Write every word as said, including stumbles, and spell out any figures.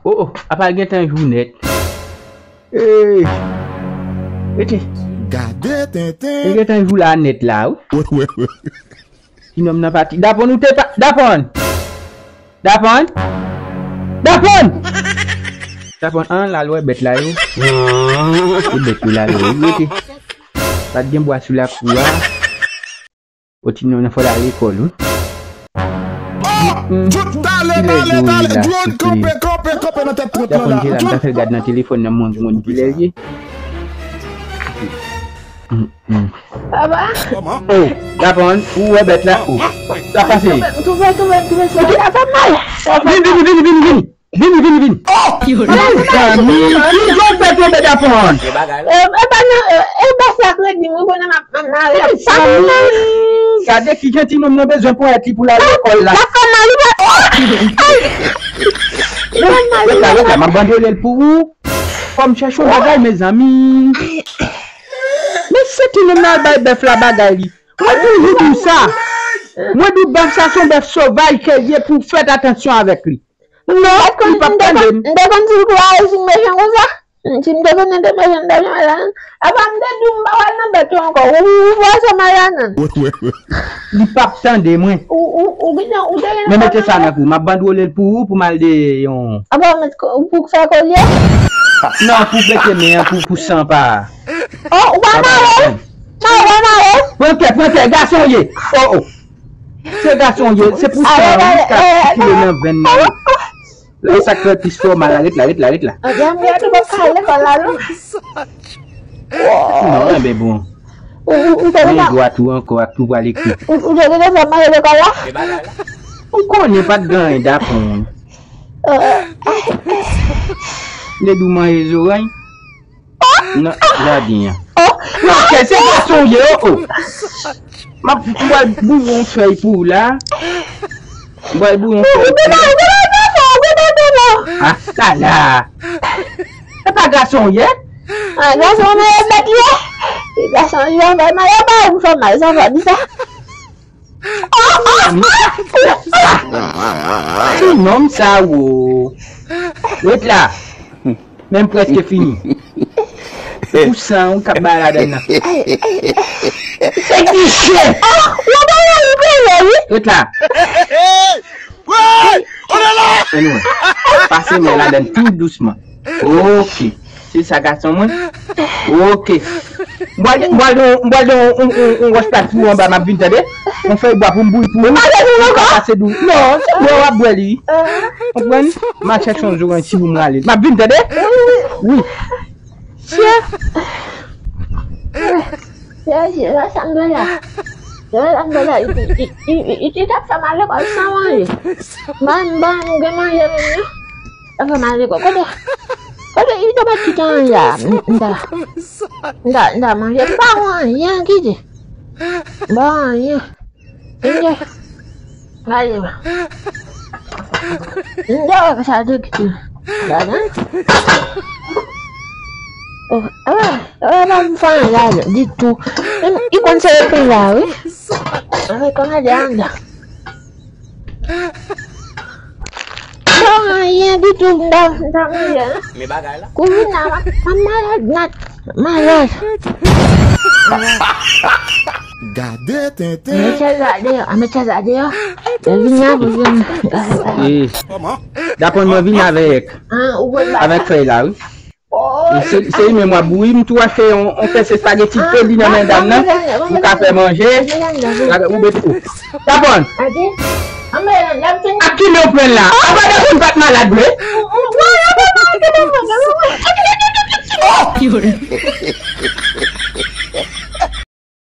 Oh, oh, apa l gentan jou nèt. Ey! Rete. Gade tenten. Li gentan jou la nèt la, wi. Wè, wè, wè. Ti nonm nan pati. Dapòn ou te pa. Dapòn! Dapòn! Dapòn, an, l al wè bèt la yo. Se bèt yo l al wè, wi, rete. Pa t gen bwa sou lakou a. O ti nonm nan fò l al lekòl, wi. Oh! Jout, tale, tale, tale. Drone, kanpe, kanpe, kanpe nan tèt trant lan la. Dapòn, se la, m ta fè l gad nan telefòn nan, moun, moun, ki lè l ye. Papa. Oh, Dapòn, ou wè bèt la? Oh, sa pase? Touve, touve, touve, touve, sa fè mal. Vini, vini, vini, vini, vini. Vini, vini, vini. Oh! Mezanmi, ki jan w fè tonbe, Dapòn? E, e pa nan, e, e bas la kredi, mwen konnen m ap, m ap mare, m ap mare. Gade ki jan ti nonm nan bezwen ponyèt li pou l al lekòl la. L ap fè mal, li pa. Rete la, rete la, m ap bandwole l pou ou. Fò m chèche yon bagay, mezanmi. Mesye, ti nonm nan al bay bèf la bagay li. Mwen toujou di w sa. Mwen di w bèf sa se yon bèf sovaj ke l ye pou w fèt atansyon avèk li. Non, li p ap tande m. M te konn di l pou al sou mechan konsa. Si m te konnen te mechan, m t ap janm al la. Apa m te di w m pa pral nan bèt yo ankò. Ou, ou, ou pral sa m al la menm. Li p ap tande mwen. Ou, ou, ou gentan, ou te gentan. Men mete sa nan kou. M ap bandwole l pou ou, pou m al de yon. Apa w met ko-, ou pou fè kolye? Non, pou pete men an, pou, pou san pa. Oh, ou pa mare? Mare, mare. Pran kè, pran kè, gason w ye. Oh, oh. Se gason w ye, se pou sa wi k ap sikile nan venn nan. Lè sa k fè plis fè w mal la, ret la, ret la, ret la. Anjan m gade pou kal lekòl la non. Non, enben bon. Ou, ou, ou te gentan. Men dwat ou ankò ak tou pral ekri. Ou, ou te gentan fè manje lekòl la? Ou konnen pa t gen anyen Dapòn. Li di w manje zoranj. Nan jaden an. Non, kè, se gason w ye, oh, oh. M ap, m pral bouyon fèy pou ou la. M pral bouyon fèy pou ou. Ou gen nan, ou gen nan, ou gen nan. Ah, sa la. Se pa gason w ye? Ah, gason w nan e bèt ye. Gason w yo bay mal, yo bay ou fè mal, sa fò di sa. Ti nonm sa wo. Ret la. Men m prèske fini. Pou san ou k ap bay ladann nan. Se giche. Ret la. Anyway, pase men ladann tou dousman. Ok. Se sa gason mwen. Ok. M pral, m pral don, m pral don yon, yon, yon wòch plat pou ou anba, m ap vin tande. Yon fèy bwa pou m bouyi pou ou. Ou pa bezwen ankò? Pase dou. Non, se bwè w ap bwè li. Konprann? M al chèche yon zoranj si pou m rale. M ap vin tande. Wi. Chè. Chè, chè, sa m dwe la. Chè, sa m dwe la. Li t ap fè m al lekòl san manje. Ban, ban, nou gen manje menm non. Sa fè mal lekòl. Kote, kote, li te met tout an la. M, m ta, m ta, m ta manje. M pa wè anyen, kite. M pa wè anyen. Kite. Gade. M te wè sa te kite. Gade. Oh, ah, ah, pa m fè anyen la, ditou. Li konn se epil la, wi. Ann gade anndan. Non, anyen ditou, m pa, m pa manje, hein. Men bagay la. Kouvin la, m ap, m ap malad nèt. Malad. Gade tenten. Met chèz la deyò, a met chèz la deyò. Yo vini apre, yo vini. Eh, Dapòn mwen vini avèk, ah, ou konn ba avèk fèy la, wi. Oh. Se, se li menm w ap bouyi, m tou achte yon, yon kès espageti, ah, pedi nan men dam nan, ou ka fè manje. Ou bet ou. Dapòn. Ak ki men w pran la? Apa Dapòn pa t malad vre? Oh!